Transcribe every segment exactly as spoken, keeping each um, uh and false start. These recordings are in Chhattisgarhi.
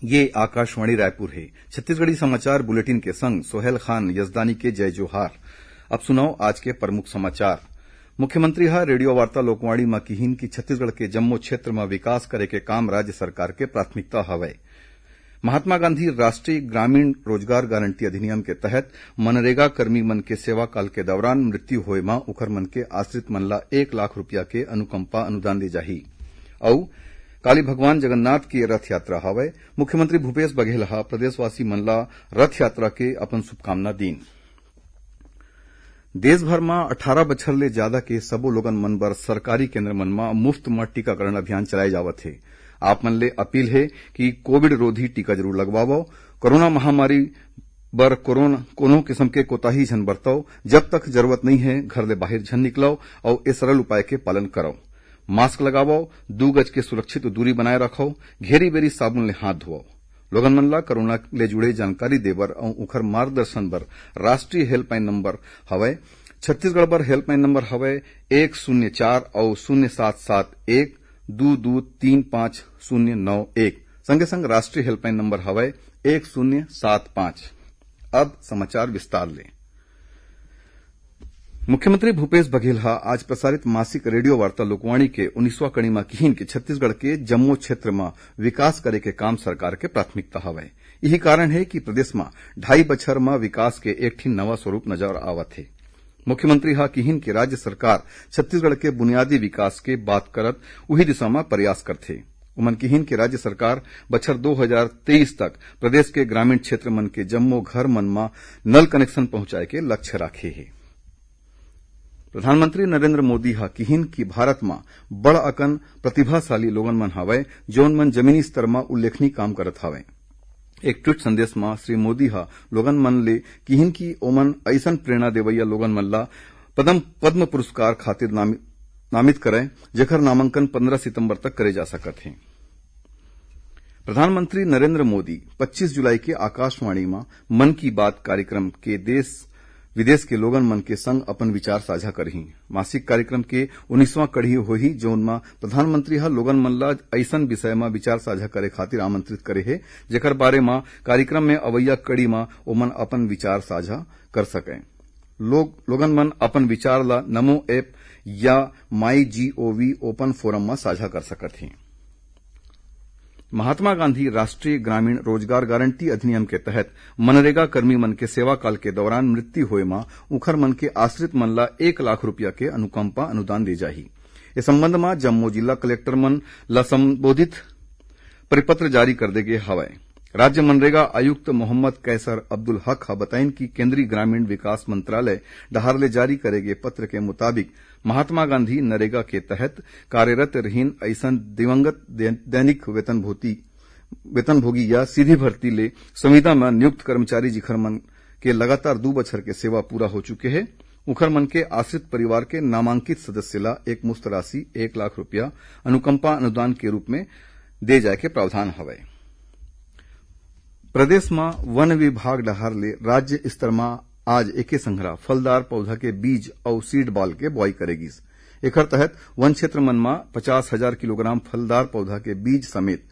ये आकाशवाणी रायपुर हे। छत्तीसगढ़ी समाचार बुलेटिन के संग सोहेल खान यजदानी के जय जोहार। अब सुनव आज के प्रमुख समाचार। मुख्यमंत्री ह रेडियो वार्ता लोकवाणी म किहिन कि छत्तीसगढ़ के जम्मो क्षेत्र म विकास करे के काम राज्य सरकार के प्राथमिकता हवय। महात्मा गांधी राष्ट्रीय ग्रामीण रोजगार गारंटी अधिनियम के तहत मनरेगा कर्मी मन के सेवा काल के दौरान मृत्यु होए म उखर मन के आश्रित मन ला एक लाख रुपया के अनुकंपा अनुदान दे जाही। अउ काली भगवान जगन्नाथ के रथ यात्रा हवय। मुख्यमंत्री भूपेश बघेल ह प्रदेशवासी मन ला रथ यात्रा के अपन शुभकामना दीन। देश भर म अठारह बछर ले जादा के सबो लोगन मन बर सरकारी केंद्र मन म मुफ्त म टीकाकरण अभियान चलाए जावत हे। आप मन ले अपील हे कि कोविड रोधी टीका जरूर लगवावव। कोरोना महामारी बर कोरोना, कोनो किसम के कोताही झन बरतव। जब तक जरूरत नइ हे, घर ले बाहिर झन निकलव अउ ए सरल उपाय के पालन करव। मास्क लगावव, दू गज के सुरक्षित दूरी बनाए रखव, घेरी-बेरी साबुन ले हाथ धोवव। लोगन मन ला कोरोना ले जुड़े जानकारी दे बर अउ उखर मार्गदर्शन बर राष्ट्रीय हेल्पलाइन नंबर हवय। छत्तीसगढ़ बर हेल्पलाइन नंबर हवय एक शून्य चार अउ शून्य सात सात एक दू दू तीन पाँच शून्य नौ एक। संगे संग राष्ट्रीय हेल्पलाइन नंबर हवय एक शून्य सात पाँच। अब समाचार विस्तार ले। मुख्यमंत्री भूपेश बघेल ह आज प्रसारित मासिक रेडियो वार्ता लोकवाणी के उन्नीसवां कड़ी म किहिन कि छत्तीसगढ़ के जम्मो क्षेत्र म विकास करे के काम सरकार के प्राथमिकता हवय। इही कारण हे कि प्रदेश म ढाई बछर म विकास के एक ठिन नवा स्वरूप नजर आवत हे। मुख्यमंत्री ह किहिन कि राज्य सरकार छत्तीसगढ़ के बुनियादी विकास के बात करत उही दिशा म प्रयास करथे। उमन किहिन कि राज्य सरकार बछर दो हजार तेईस तक प्रदेश के ग्रामीण क्षेत्र मन के जम्मो घर मन म नल कनेक्शन पहुंचाए के लक्ष्य राखे हे। प्रधानमंत्री नरेंद्र मोदी ह किहिन कि भारत म बड़ अकन प्रतिभाशाली लोगन मन हवय, जौन मन जमीनी स्तर म उल्लेखनीय काम करत हवय। एक ट्वीट संदेश म श्री मोदी ह लोगन मन ले किहिन कि ओमन अइसन प्रेरणा देवइया लोगन मन ला पद्म, पद्म पुरस्कार खातिर नामि-, नामित करय, जेकर नामांकन पंद्रह सितंबर तक करे जा सकत हे। प्रधानमंत्री नरेंद्र मोदी पच्चीस जुलाई के आकाशवाणी म मन की बात कार्यक्रम के देश विदेश के लोगन मन के संग अपन विचार साझा करही। मासिक कार्यक्रम के उन्नीसवां कड़ी होही, जौन म प्रधानमंत्री ह लोगन मन ल अइसन विषय म विचार साझा करे खातिर आमंत्रित करे हे, जेकर बारे म कार्यक्रम में अवइया कड़ी म ओमन अपन विचार साझा कर सकय। लोग, लोगन मन अपन विचार ल नमो ऐप या माई जीओवी ओपन फोरम म साझा कर सकत हे। महात्मा गांधी राष्ट्रीय ग्रामीण रोजगार गारंटी अधिनियम के तहत मनरेगा कर्मी मन के सेवा काल के दौरान मृत्यु होए म उखर मन के आश्रित मन ला एक लाख रुपया के अनुकंपा अनुदान दे जाही। ए संबंध म जम्मो जिला कलेक्टर मन ला संबोधित परिपत्र जारी कर दे गे हवय। राज्य मनरेगा आयुक्त मोहम्मद कैसर अब्दुल हक ह बताइन कि केंद्रीय ग्रामीण विकास मंत्रालय डहार ले जारी करे गे पत्र के मुताबिक महात्मा गांधी नरेगा के तहत कार्यरत रहिन अइसन दिवंगत दे-, दैनिक वेतनभोती, वेतनभोगी या सीधी भर्ती ले संविदा म नियुक्त कर्मचारी जिखर मन के लगातार दू बछर के सेवा पूरा हो चुके हे, उखर मन के आश्रित परिवार के नामांकित सदस्य ला एक मुश्त राशि एक लाख रुपया अनुकंपा अनुदान के रूप में दे जाए के प्रावधान हवय। प्रदेश म वन विभाग डहार ले राज्य स्तर म आज एके संघरा फलदार पौधा के बीज अउ सीड बॉल के बोआई करे गिस। एखर तहत वन क्षेत्र मन म पचास हजार किलोग्राम फलदार पौधा के बीज समेत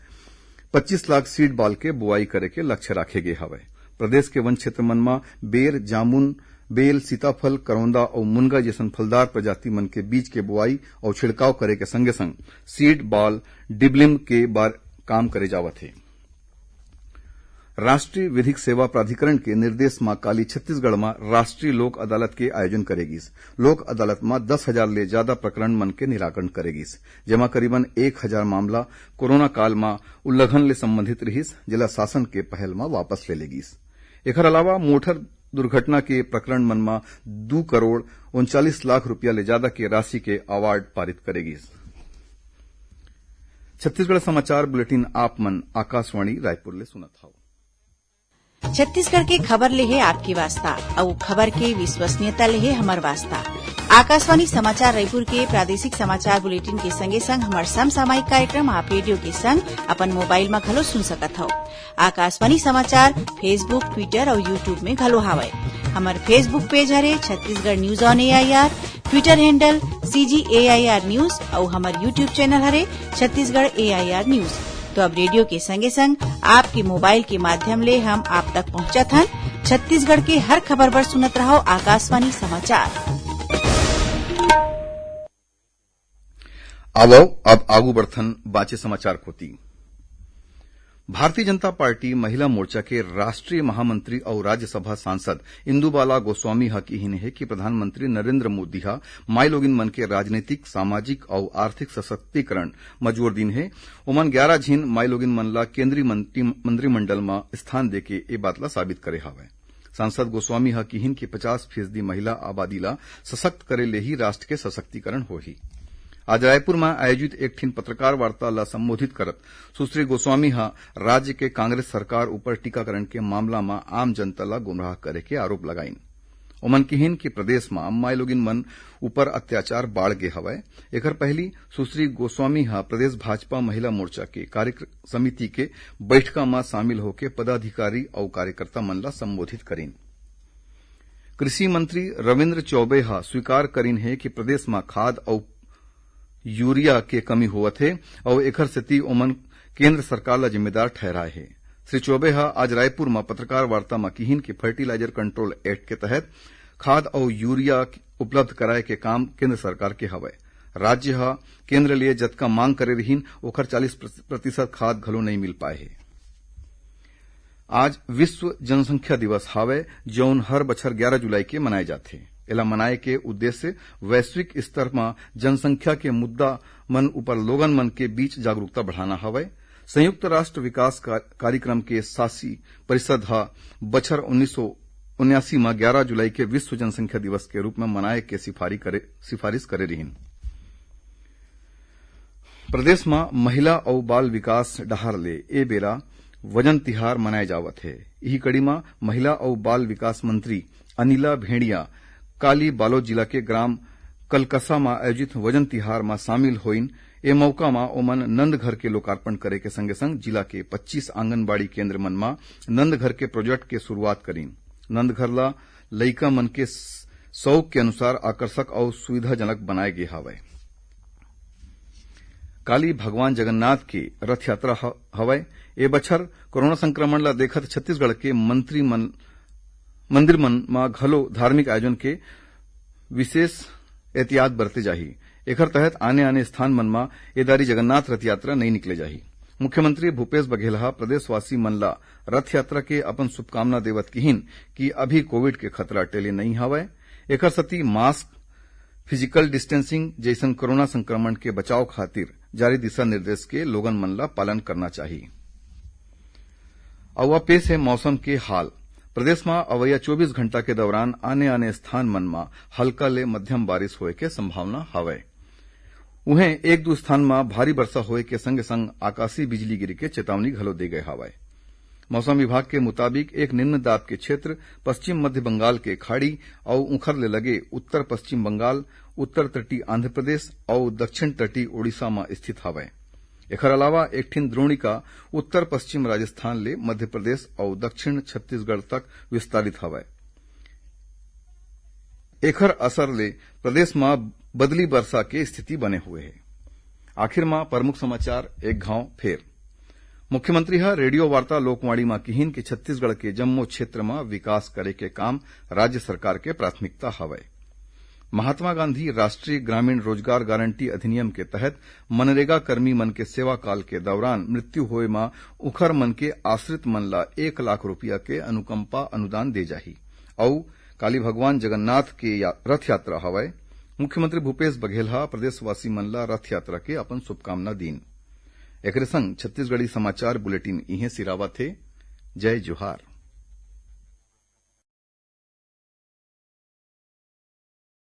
पच्चीस लाख सीड बॉल के बोआई करे के लक्ष्य राखे गे हवय। प्रदेश के वन क्षेत्र मन म बेर, जामुन, बेल, सीताफल, करौंदा अउ मुनगा जैसन फलदार प्रजाति मन के बीज के बोआई अउ छिड़काव करे के संगे संग सीड बॉल, डिबलिम के बार काम करे जावत हे। राष्ट्रीय विधिक सेवा प्राधिकरण के निर्देश म काली छत्तीसगढ़ म राष्ट्रीय लोक अदालत के आयोजन करे गिस। लोक अदालत म दस हजार ले जादा प्रकरण मन के निराकरण करे गिस, जेमा करीबन एक हजार मामला कोरोना काल म उल्लंघन ले संबंधित रिहिस, जेला शासन के पहल म वापस ले ले गिस। एखर अलावा मोटर दुर्घटना के प्रकरण मन म दू करोड़ उनचालीस लाख रुपया ले जादा के राशि के अवार्ड पारित करे गिस। छत्तीसगढ़ समाचार बुलेटिन आप मन आकाशवाणी रायपुर ले सुनत हव। छत्तीसगढ़ के खबर ले हे आपके वास्ता, अउ खबर के विश्वसनीयता ले हे हमर वास्ता। आकाशवाणी समाचार रायपुर के प्रादेशिक समाचार बुलेटिन के संगे संग हमर समसामयिक कार्यक्रम आप रेडियो के संग अपन मोबाइल म घलो सुन सकत हव। आकाशवाणी समाचार Facebook, Twitter अउ YouTube में घलो हावय। हमर Facebook पेज हरे Chhattisgarh news on AIR, Twitter handle CG AIR news अउ हमर YouTube चैनल हरे छत्तीसगढ़ एआईआर न्यूज। तो अब रेडियो के संगे संग आपके मोबाइल के माध्यम ले हम आप तक पहुंचत हन। छत्तीसगढ़ के हर खबर बर सुनत रहो आकाशवाणी समाचार। आवव, अब आगू बढ़थन बाचे समाचार कोति। भारतीय जनता पार्टी महिला मोर्चा के राष्ट्रीय महामंत्री अउ राज्यसभा सांसद इंदुबाला गोस्वामी ह किहिन हे कि प्रधानमंत्री नरेंद्र मोदी ह माईलोगिन मन के राजनीतिक, सामाजिक अउ आर्थिक सशक्तिकरण म जोर दीन हे। ओमन ग्यारा झिन माईलोगिन मन ला केंद्रीय मंत्री, मंत्रिमंडल म स्थान देके ए बात ला साबित करे हावय। सांसद गोस्वामी ह किहिन कि पचास फीसदी महिला आबादी ला सशक्त करे ले ही राष्ट्र के सशक्तिकरण होही। आज रायपुर म आयोजित एक ठिन पत्रकार वार्ता ला संबोधित करत सुश्री गोस्वामी ह राज्य के कांग्रेस सरकार ऊपर टीकाकरण के मामला म आम जनता ला गुमराह करे के आरोप लगाइन। ओमन किहिन कि प्रदेश म माईलोगिन मन ऊपर अत्याचार बाढ़ गे हवय। एखर पहिली सुश्री गोस्वामी ह प्रदेश भाजपा महिला मोर्चा के कार्यक-, समिति के बैठका म शामिल होके पदाधिकारी अउ कार्यकर्ता मन ला संबोधित करिन। कृषि मंत्री रविंद्र चौबे ह स्वीकार करिन हे कि प्रदेश म खाद अउ यूरिया के कमी होवत हे अउ एखर सेती ओमन केंद्र सरकार ला जिम्मेदार ठहराए हे। श्री चौबे ह आज रायपुर म पत्रकार वार्ता म किहिन कि फर्टिलाइजर कंट्रोल एक्ट के तहत खाद अउ यूरिया उपलब्ध कराए के काम केंद्र सरकार के हवय। राज्य ह केंद्र ले जतका मांग करे रिहिन, ओखर चालीस प्रतिशत खाद घलो नइ मिल पाए हे। आज विश्व जनसंख्या दिवस हावय, जउन हर बछर ग्यारा जुलाई के मनाए जाथे। एला मनाए के उद्देश्य वैश्विक स्तर म जनसंख्या के मुद्दा मन ऊपर लोगन मन के बीच जागरूकता बढ़ाना हवय। संयुक्त राष्ट्र विकास का-, कार्यक्रम के शासी परिषद ह बछर उन्नीस सौ उन्यासी म ग्यारा जुलाई के विश्व जनसंख्या दिवस के रूप म मनाए के सिफारी करे, सिफारिश करे रिहिन। प्रदेश म महिला अउ बाल विकास डहार ले ए बेरा वजन तिहार मनाए जावत हे। इही कड़ी म महिला अउ बाल विकास मंत्री अनिला भेंड़िया काली बालोद जिला के ग्राम कलकसा म आयोजित वजन तिहार म शामिल होइन। ए मौका म ओमन नंद घर के लोकार्पण करे के संगे संग जिला के पच्चीस आंगनबाड़ी केंद्र मन म नंद घर के प्रोजेक्ट के शुरुआत करिन। नंद घर ल लइका मन के स-, शौक के अनुसार आकर्षक अउ सुविधाजनक बनाए गे हावय। काली भगवान जगन्नाथ के रथ यात्रा ह-, हवय। ए बछर कोरोना संक्रमण ल देखत छत्तीसगढ़ के मंत्री मन, मंदिर मन म घलो धार्मिक आयोजन के विशेष एहतियात बरते जाही। एखर तहत आने-आने स्थान मन म ए दारी जगन्नाथ रथ यात्रा नइ निकले जाही। मुख्यमंत्री भूपेश बघेल ह प्रदेशवासी मन ल रथ यात्रा के अपन शुभकामना देवत किहिन कि अभी कोविड के खतरा टले नइ हवय। एखर सेती मास्क, फिजिकल डिस्टेंसिंग जइसन कोरोना संक्रमण के बचाव खातिर जारी दिशा निर्देश के लोगन मन ल पालन करना चाही। अउ अब पेश हे मौसम के हाल। प्रदेश म अवइया चौबीस घंटा के दौरान आने-आने स्थान मन म हल्का ले मध्यम बारिश होए के संभावना हवय। उहें, एक दू स्थान म भारी बरसा होए के संगे-संग आकाशीय बिजली गिरे के चेतावनी घलो दे गए हवय। मौसम विभाग के मुताबिक, एक निम्न दाब के क्षेत्र पश्चिम मध्य बंगाल के खाड़ी अउ उखर ले लगे उत्तर पश्चिम बंगाल, उत्तर तटीय आंध्र प्रदेश अउ दक्षिण तटीय ओडिशा म स्थित हवय। एखर अलावा एक ठिन द्रोणिका उत्तर पश्चिम राजस्थान ले मध्य प्रदेश अउ दक्षिण छत्तीसगढ़ तक विस्तारित हवय। एखर असर ले प्रदेश म बदली बरसा के स्थिति बने हुए हे। आखिर म प्रमुख समाचार एक घांव फेर। मुख्यमंत्री ह रेडियो वार्ता लोकवाणी म किहिन कि छत्तीसगढ़ के जम्मो क्षेत्र म विकास करे के काम राज्य सरकार के प्राथमिकता हवय। महात्मा गांधी राष्ट्रीय ग्रामीण रोजगार गारंटी अधिनियम के तहत मनरेगा कर्मी मन के सेवा काल के दौरान मृत्यु होए म उखर मन के आश्रित मन ल एक लाख रुपया के अनुकंपा अनुदान दे जाही। अउ काली भगवान जगन्नाथ के या-, रथ यात्रा हवय। मुख्यमंत्री भूपेश बघेल ह प्रदेशवासी मन ल रथ यात्रा के अपन शुभकामना दीन। एकरे संग छत्तीसगढ़ी समाचार बुलेटिन इहें सिरावत हे। जय जोहार।